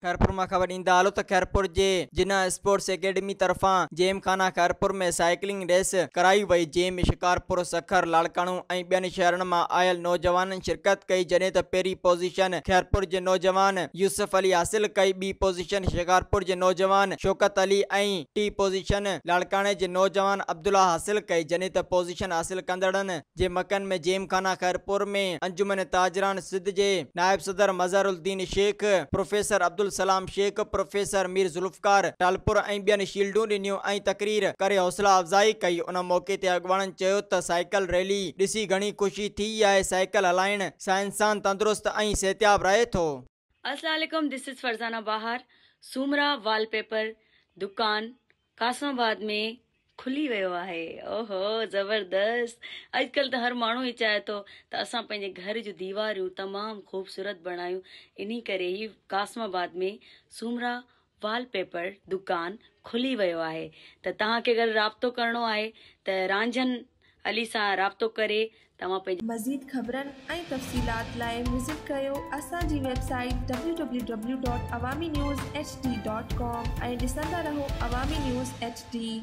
خيرپور مان خبر ڏيندا هلو ته خيرپور جي جناح اسپورٽس اڪيڊمي طرفان جيم خانه خيرپور ۾ سائيڪلنگ ريس ڪرائي وئي جنهن ۾ شڪارپور، سکر، لاڙڪاڻو ۽ ٻين شهرن مان آيل نوجوانن شرڪت ڪئي جڏهن ته پهرين پوزيشن خيرپور جي نوجوان يوسف علي حاصل ڪئي ٻي پوزيشن شڪارپور جي نوجوان شوڪت علي ۽ ٽي پوزيشن لاڙڪاڻي جي نوجوان عبدالله حاصل ڪئي جڏهن ته پوزيشن حاصل ڪندڙن جي مڪن ۾ جيم خانه خيرپور ۾ انجمن تاجران سنڌ جي نائب صدر مظهر الدين شيخ، پروفيسر عبدالسلام شيخ، پروفيسر مير ذوالفقار ٽالپر ۽ ٻين شيلڊون ڏنيون ۽ تقرير ڪري حوصلا افزائي ڪئي ان موقعي تي اڳواڻن چيو ته سائيڪل ريلي ڏسي گهڻي خوشي ٿي آهي سائيڪل هلائڻ سان انسان تندرست ۽ صحتياب رهي ٿو. السلام عليڪم this is Farzana Bahar Soomra wallpaper دڪان قاسم آباد ۾ کلي ويو آهي اوهو زبردست اڄڪلهه ته هر ماڻهو ئي چاهي ٿو ته اسان پنهنجي گهر جون ديواريون تمام خوبصورت بڻايون انهي ڪري هي قاسم آباد ۾ سومرا وال پيپر دڪان کلي ويو آهي ته توهان کي اگر رابطو ڪرڻو آهي ته رانجهن علي سان رابطو ڪري توهان پنهنجي. مزيد خبرن ۽ تفصيلات لاء وزٽ ڪريو اسان جي website W W W dot Awami news H D dot com ۽ ڏسندا رهو عوامي نيوز ايڇ ڊي.